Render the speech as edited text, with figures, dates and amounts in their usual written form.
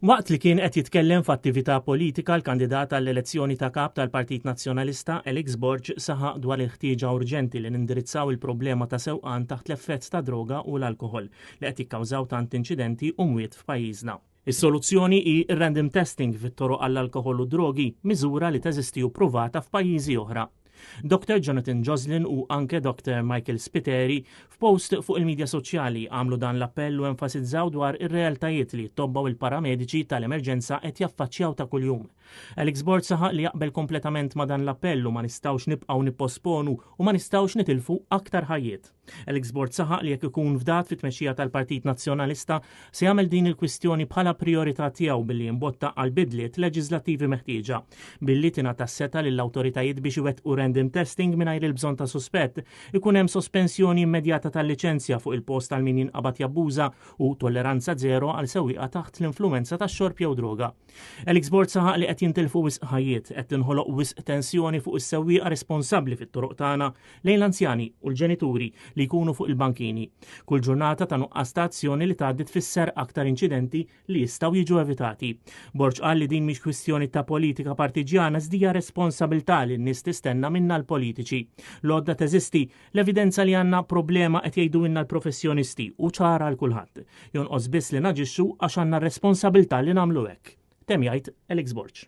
Waqt li kien qed jitkellem f'attività politika l-kandidat għall-elezzjoni ta' kap tal-Partit Nazzjonalista Alex Borg saħaq dwar il-ħtieġa urġenti li nindirizzaw il-problema ta' sewqan taħt l-effett ta' droga u l-alkoħol li qed jikkawżaw tant inċidenti u mwiet f'pajjiżna. Is-soluzzjoni hi r-random testing fit-toroq għall-alkoħol u d-drogi, miżura li teżisti u ppruvata f'pajjiżi oħra. Dr. Jonathan Joslin u anke Dr. Michael Spiteri f'post fuq il-midja soċjali għamlu dan l-appell u enfasizzaw dwar ir-realtajiet li t-tobba u l-paramediċi tal-emerġenza qed jaffaċċjaw ta' kuljum. Alex Borg saħaq li jaqbel kompletament ma' dan l-appell u ma nistgħux nibqgħu nipposponu u ma nistgħux nitilfu aktar ħajjiet. Alex Borg saħaq li jekk ikun fdat fit-tmexxija tal-Partit Nazzjonalista se jagħmel din il-kwistjoni bħala prijorità tiegħu billi jimbotta għal bidliet leġislattivi meħtieġa. Billi tingħata s-setgħa lill-awtoritajiet biex iwettqu random testing mingħajr il-bżonn ta' suspett, ikun hemm sospensjoni immedjata tal-liċenzja fuq il-post għal min jinqabad jabbuża u tolleranza zero għal sewwieqa taħt l-influwenza tax-xorb jew droga. Alex Borg saħaq li qed jintilfu wisq ħajjiet, qed tinħoloq wisq tensjoni fuq is-sewwieqa responsabbli fit-toroq tagħna lejn l-anzjani u l-ġenituri li jkunu fuq il-bankini. Kull ġurnata ta' nuqqas ta' azzjoni li tgħaddi tfisser aktar inċidenti li jistgħu jiġu evitati. Borg qal li din mhix kwistjoni ta' politika partiġjana iżda responsabilità li n-nies tistenna minna l-politiċi. L-għodda teżisti, l-evidenza li għandna problema qed jgħidulna l-professjonisti u ċara għal kulħadd. Jonqos biss li naġixxu għax għandna responsabilità li nagħmlu hekk. Temm jgħid Alex Borg.